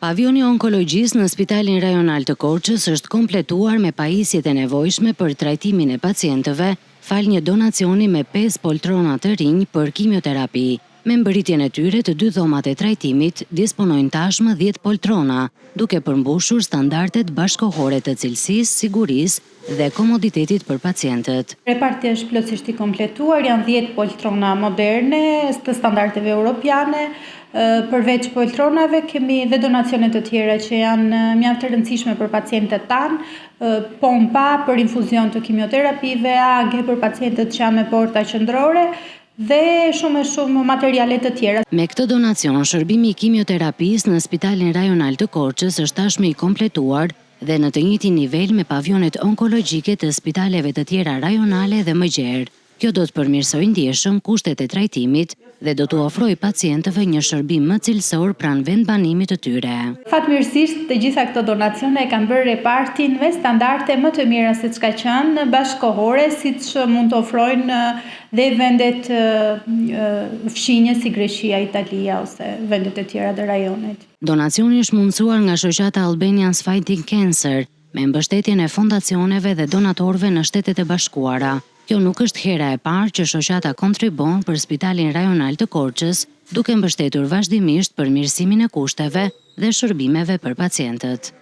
Pavioni i Onkologjisë në Spitalin Rajonal të Korçës është kompletuar me pajisjet e nevojshme për trajtimin e pacientëve, falë një donacioni me pesë poltrona të rinj për kimioterapi. Me mbërritjen e tyre, të dy dhomat e trajtimit disponojnë tashmë 10 poltrona, duke përmbushur standardet bashkëkohore të cilësisë, sigurisë dhe komoditetit për pacientët. Reparti është plotësisht i kompletuar, janë 10 poltrona moderne të standardeve europiane. Përveç poltronave kemi dhe donacione të tjera që janë mjaft të rëndësishme për pacientët tanë, pompa për infuzion të kimioterapive, AG për pacientët që janë me porta qendrore dhe shumë e shumë materiale të tjera. Me këtë donacion, shërbimi i kimioterapisë në Spitalin Rajonal të Korçës është tashmë i kompletuar dhe në të njëjtin nivel me pavionet onkologjike të spitaleve të tjera rajonale dhe më gjerë. Kjo do të përmirësojë ndjeshëm kushtet e trajtimit dhe do t'u ofrojë pacientëve një shërbim më cilësor pranë vendbanimit të tyre. Fatmirësisht, të gjitha këto donacione e kanë bërë repartin me standarde më të mira se ç'ka qenë bashkëkohore, siç mund të ofrojnë dhe vendet fqinje si Greqia, Italia ose vendet e tjera të rajonit. Donacioni është mundësuar nga shoqata Albanians Fighting Cancer, me mbështetjen e fondacioneve dhe donatorëve në Shtetet e Bashkuara. Kjo nuk është hera e parë që shoqata kontribuon për Spitalin Rajonal të Korçës, duke mbështetur vazhdimisht përmirësimin e kushteve dhe shërbimeve për pacientët.